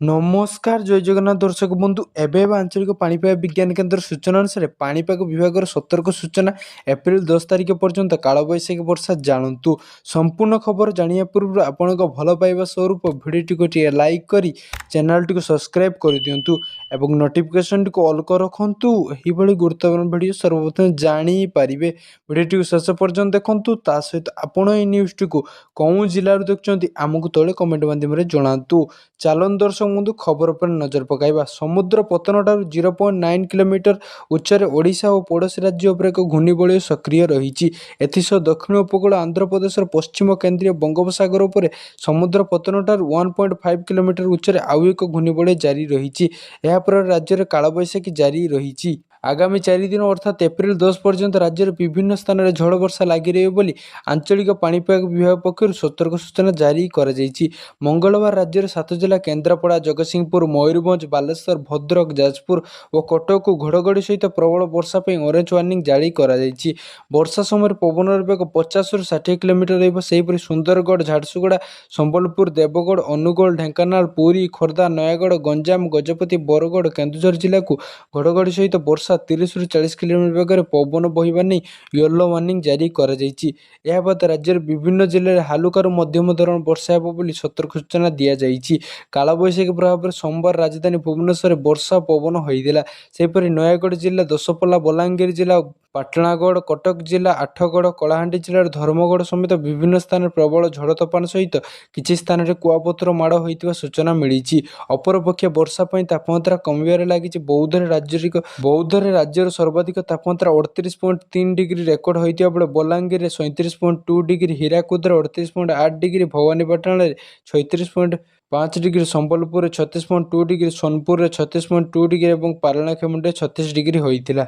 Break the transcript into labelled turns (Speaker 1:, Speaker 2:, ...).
Speaker 1: ନମସ୍କାର, ଜୟ ଜଗନ୍ନାଥ ଦର୍ଶକ ବନ୍ଧୁ। ଏବେ ଏବେ ଆଞ୍ଚଳିକ ପାଣିପାଗ ବିଜ୍ଞାନ କେନ୍ଦ୍ର ସୂଚନା ଅନୁସାରେ ପାଣିପାଗ ବିଭାଗର ସତର୍କ ସୂଚନା, ଏପ୍ରିଲ 10 ତାରିଖ ପର୍ଯ୍ୟନ୍ତ କାଳବୈଶାଖୀ ବର୍ଷା। ଜାଣନ୍ତୁ ସମ୍ପୂର୍ଣ୍ଣ ଖବର। ଜାଣିବା ପୂର୍ବରୁ ଆପଣଙ୍କ ଭଲ ପାଇବା ସ୍ୱରୂପ ଭିଡ଼ିଓଟିକୁ ଟିକେ ଲାଇକ୍ କରି ଚ୍ୟାନେଲଟିକୁ ସବସ୍କ୍ରାଇବ୍ କରିଦିଅନ୍ତୁ ଏବଂ ନୋଟିଫିକେସନଟିକୁ ଅଲ୍ କରି ରଖନ୍ତୁ, ଏହିଭଳି ଗୁରୁତ୍ୱପୂର୍ଣ୍ଣ ଭିଡ଼ିଓ ସର୍ବପ୍ରଥମେ ଜାଣିପାରିବେ। ଭିଡ଼ିଓଟିକୁ ଶେଷ ପର୍ଯ୍ୟନ୍ତ ଦେଖନ୍ତୁ, ତା ସହିତ ଆପଣ ଏହି ନ୍ୟୁଜ୍ଟିକୁ କେଉଁ ଜିଲ୍ଲାରୁ ଦେଖୁଛନ୍ତି ଆମକୁ ତଳେ କମେଣ୍ଟ ମାଧ୍ୟମରେ ଜଣାନ୍ତୁ। ଚାଲନ୍ତୁ ଦର୍ଶକ ବନ୍ଧୁ, ଖବର ଉପରେ ନଜର ପକାଇବା। ସମୁଦ୍ର ପତନଠାରୁ 0.9 କିଲୋମିଟର ଉଚ୍ଚରେ ଓଡ଼ିଶା ଓ ପଡ଼ୋଶୀ ରାଜ୍ୟ ଉପରେ ଏକ ଘୂର୍ଣ୍ଣିବଳୟ ସକ୍ରିୟ ରହିଛି। ଏଥିସହ ଦକ୍ଷିଣ ଉପକୂଳ ଆନ୍ଧ୍ରପ୍ରଦେଶର ପଶ୍ଚିମ କେନ୍ଦ୍ରୀୟ ବଙ୍ଗୋପସାଗର ଉପରେ ସମୁଦ୍ର ପତନଠାରୁ 1.5 କିଲୋମିଟର ଉଚ୍ଚରେ ଆଉ ଏକ ଘୂର୍ଣ୍ଣିବଳୟ ଜାରି ରହିଛି। ଏହାପରେ ରାଜ୍ୟରେ କାଳବୈଶାଖୀ ଜାରି ରହିଛି। ଆଗାମୀ 4 ଦିନ ଅର୍ଥାତ୍ ଏପ୍ରିଲ 10 ପର୍ଯ୍ୟନ୍ତ ରାଜ୍ୟର ବିଭିନ୍ନ ସ୍ଥାନରେ ଝଡ଼ ବର୍ଷା ଲାଗି ରହିବ ବୋଲି ଆଞ୍ଚଳିକ ପାଣିପାଗ ବିଭାଗ ପକ୍ଷରୁ ସତର୍କ ସୂଚନା ଜାରି କରାଯାଇଛି। ମଙ୍ଗଳବାର ରାଜ୍ୟର 7 ଜିଲ୍ଲା କେନ୍ଦ୍ରାପଡ଼ା, ଜଗତସିଂହପୁର, ମୟୂରଭଞ୍ଜ, ବାଲେଶ୍ୱର, ଭଦ୍ରକ, ଯାଜପୁର ଓ କଟକକୁ ଘଡ଼ଘଡ଼ି ସହିତ ପ୍ରବଳ ବର୍ଷା ପାଇଁ ଅରେଞ୍ଜ ୱାର୍ଣ୍ଣିଂ ଜାରି କରାଯାଇଛି। ବର୍ଷା ସମୟରେ ପବନର ବେଗ 50ରୁ 60 କିଲୋମିଟର ରହିବ। ସେହିପରି ସୁନ୍ଦରଗଡ଼, ଝାରସୁଗୁଡ଼ା, ସମ୍ବଲପୁର, ଦେବଗଡ଼, ଅନୁଗୋଳ, ଢେଙ୍କାନାଳ, ପୁରୀ, ଖୋର୍ଦ୍ଧା, ନୟାଗଡ଼, ଗଞ୍ଜାମ, ଗଜପତି, ବରଗଡ଼, କେନ୍ଦୁଝର ଜିଲ୍ଲାକୁ ଘଡ଼ଘଡ଼ି ସହିତ ବର୍ଷା 30ରୁ 40 କିଲୋମିଟର ବେଗରେ ପବନ ବହିବା ନେଇ ୟେଲୋ ୱାର୍ଣ୍ଣିଂ ଜାରି କରାଯାଇଛି। ଏହାବାଦ ରାଜ୍ୟର ବିଭିନ୍ନ ଜିଲ୍ଲାରେ ହାଲୁକାରୁ ମଧ୍ୟମ ଧରଣର ବର୍ଷା ହେବ ବୋଲି ସତର୍କ ସୂଚନା ଦିଆଯାଇଛି। କାଳବୈଶାଖୀ ପ୍ରଭାବରେ ସୋମବାର ରାଜଧାନୀ ଭୁବନେଶ୍ୱରରେ ବର୍ଷା ପବନ ହୋଇଥିଲା। ସେହିପରି ନୟାଗଡ଼ ଜିଲ୍ଲା ଦଶପଲ୍ଲା, ବଲାଙ୍ଗୀର ଜିଲ୍ଲା ପାଟଣାଗଡ଼, କଟକ ଜିଲ୍ଲା ଆଠଗଡ଼, କଳାହାଣ୍ଡି ଜିଲ୍ଲାର ଧର୍ମଗଡ଼ ସମେତ ବିଭିନ୍ନ ସ୍ଥାନରେ ପ୍ରବଳ ଝଡ଼ ତୋଫାନ ସହିତ କିଛି ସ୍ଥାନରେ କୁଆପଥର ମାଡ଼ ହୋଇଥିବା ସୂଚନା ମିଳିଛି। ଅପରପକ୍ଷେ ବର୍ଷା ପାଇଁ ତାପମାତ୍ରା କମିବାରେ ଲାଗିଛି। ବୌଦ୍ଧରେ ରାଜ୍ୟର ସର୍ବାଧିକ ତାପମାତ୍ରା 38.3 ଡିଗ୍ରୀ ରେକର୍ଡ ହୋଇଥିବା ବେଳେ ବଲାଙ୍ଗୀରରେ 37.2 ଡିଗ୍ରୀ, ହୀରାକୁଦରେ 38.8 ଡିଗ୍ରୀ, ଭବାନୀପାଟଣାରେ 36.5 ଡିଗ୍ରୀ, ସମ୍ବଲପୁରରେ 36.2 ଡିଗ୍ରୀ, ସୋନପୁରରେ 36.2 ଡିଗ୍ରୀ ଏବଂ ପାରଳାଖେମୁଣ୍ଡିରେ 36 ଡିଗ୍ରୀ ହୋଇଥିଲା।